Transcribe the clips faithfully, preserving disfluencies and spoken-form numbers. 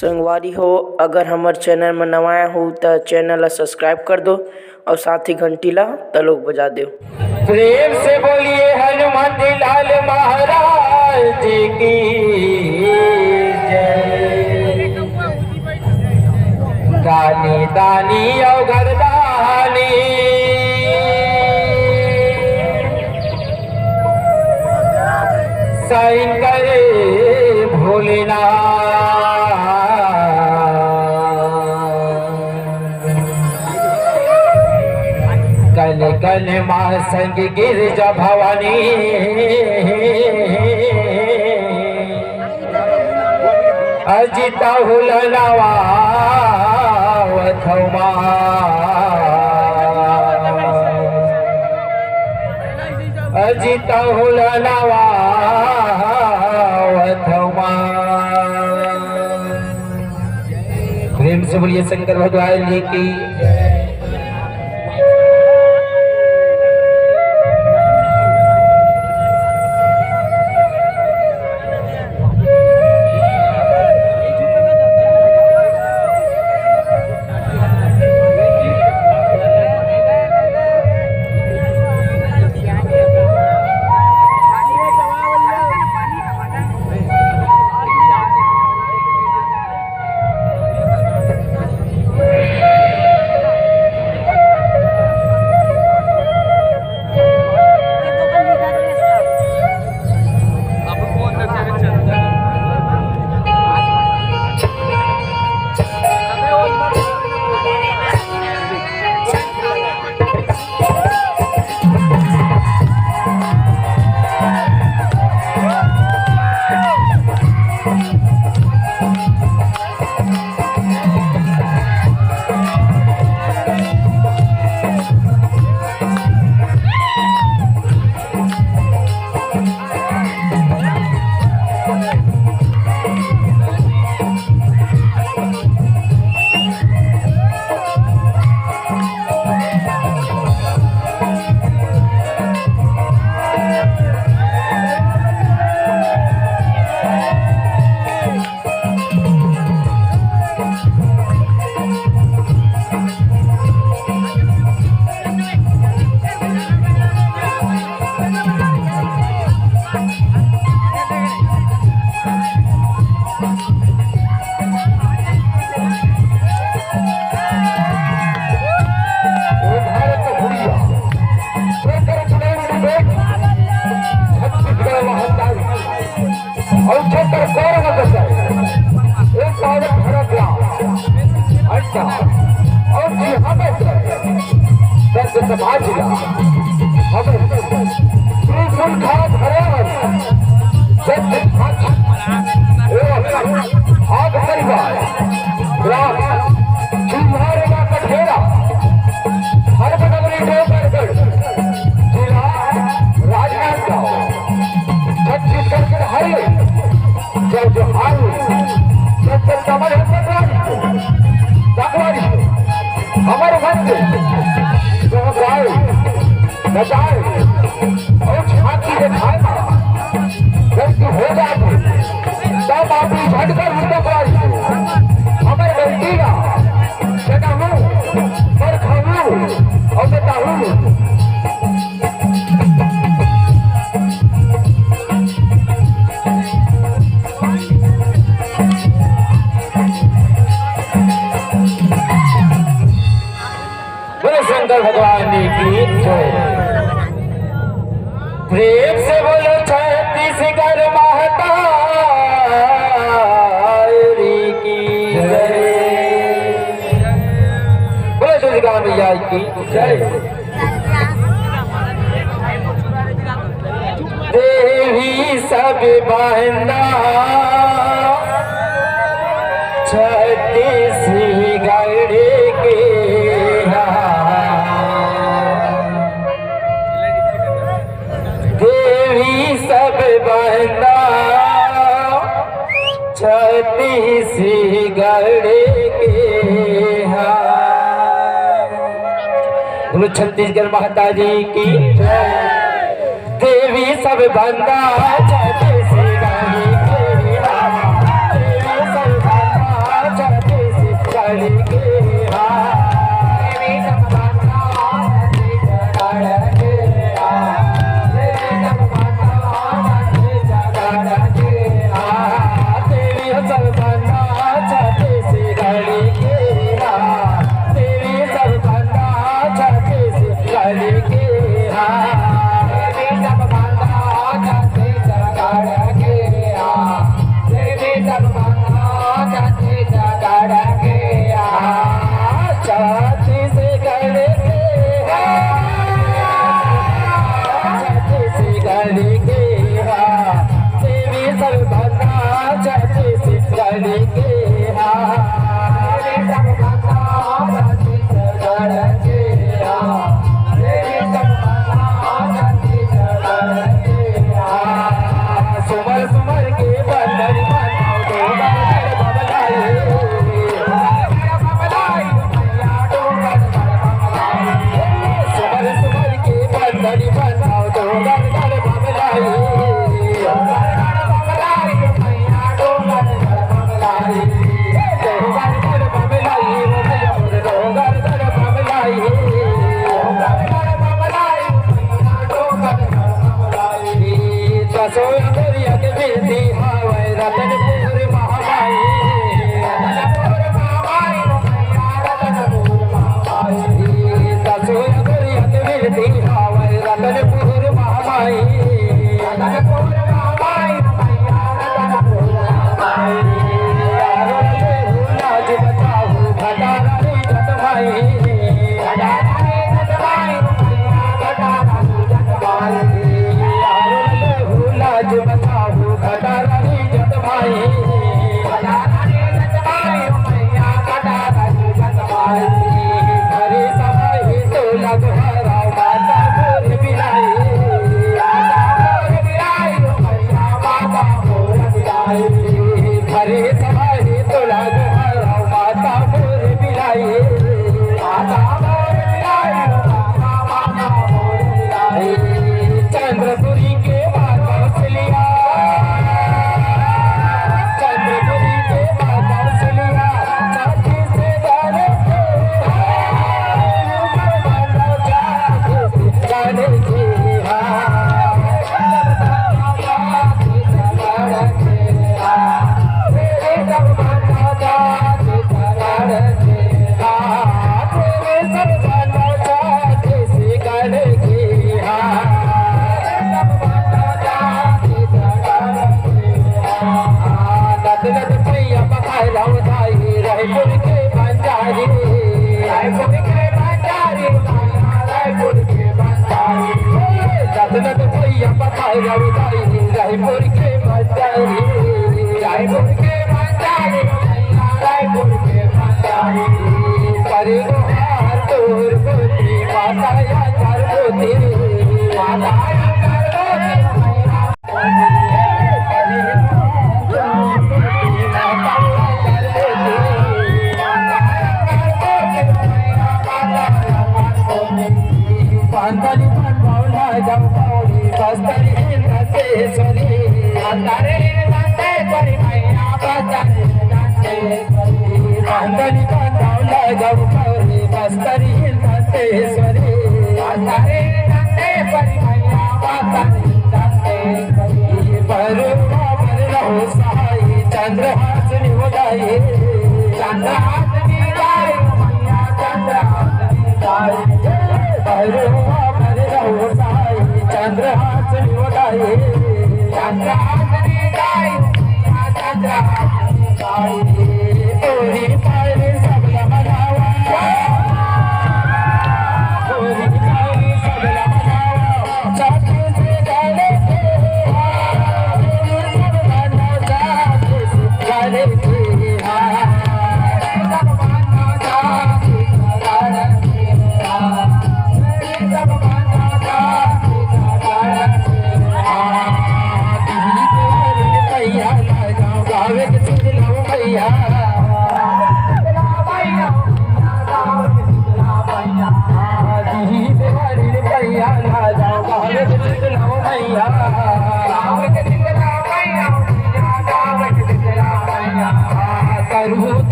संगवारी हो, अगर हमर चैनल म नवा आए हो त चैनल ला सब्सक्राइब कर दो और साथ ही घंटी ला तलोक बजा दो। प्रेम से बोलिए हनुमंत लाल महाराज की जय। दानी दानी अवघड़ दानी शंकर भोलेनाथ। कन कन माँ संग गिरजा भवानी। अजिता हुलनवा वथमा। अजिता हुलनवा वथमा। प्रेम से बोलिए शंकर भगवान जी की। छत्तीसगढ़ महातारी। अउ छत्तर कौरव दशा, एक औरत भरत ला, अच्छा, अउ जी हमें दस समाज ला, हमें त्रिशूल खात हरान, सत्य खात, ओ, आग परिवार, ग्राम, चिल्हार ला कठेरा, हर बगल में डोंगरगढ़, जिला राजनांदगांव। छत्तीसगढ़ के हरे जय जोहार, जय जय कमल भगवान को, भगवान को, हमर मंदिर जो गाय बजाए और झांकी दिखाए ना, गलती हो जाती, तब आप ही झटकर उनको गाड़ी को, हमर गलती ना, जनाहू, पर खाऊ, और बताहू। बोलो शंकर भगवान की जय। प्रेम से बोलो छत्तीसगढ़ महातारी की जय। बोलो दुर्गा मैया की जय। देवी सब बंदा छत्तीसगढ़ के हा। देवी सब बंदा छत्तीसगढ़ के हा। बोलो छत्तीसगढ़ माता जी की जय। देवी सब बंदा छत्तीसगढ़ के हा। देवी सब बंदा चंद्रपुरी के माता कौशल्या, चंद्रपुरी के माता कौशल्या, छत्तीसगढ़ के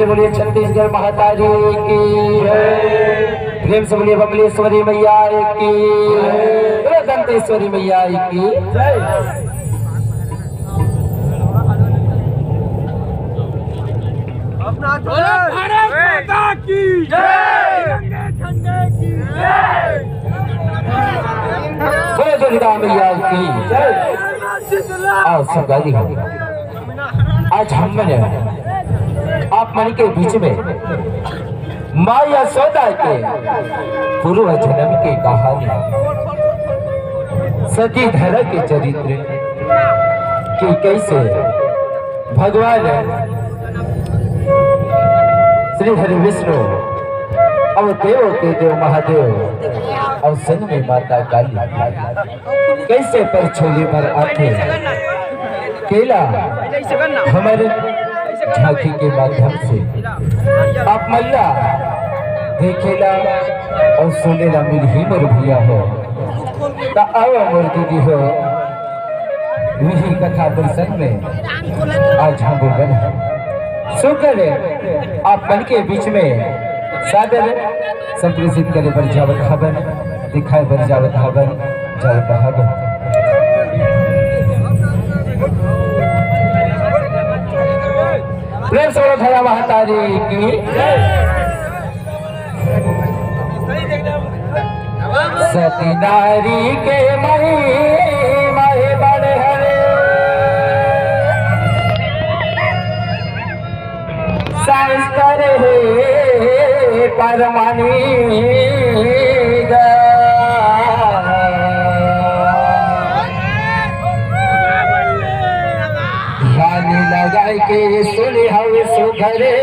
बोलिए छत्तीसगढ़ महतारी की। प्रेम से बोलिए बमलेश्वरी मैया की। बोलो दंतेश्वरी मैया की। अपना भारत माता की जय। झंडे झंडे की जय। बोलो दुर्गा मैया की जय। आओ सब गाली हो। आज हम मन आप मन के बीच में माँ यशोदा के पूर्व जन्म के कहानी, सती धरा के चरित्र कि कैसे भगवान श्री हरि विष्णु और देव के देव महादेव और संग में माता काली कैसे पर छोले पर आके केला हमर झांकी के माध्यम से आप मैया देखेला और सुनेला मिलही मोर भैया हो। त आओ मोर दीदी हो, यही कथा प्रसंग में आज हम बोलन है। शुक्र है आप मन के बीच में सादर संप्रेषित करे बर जावत हवन, दिखाए बर जावत हवन, जावत हवन। प्रेम से बोलो भैया महतारी की। सती नारी के महिमा हे बड़े हरे, शास्त्र हे परमानी गा। ध्यान लगाए के सुने हवे सुघरे।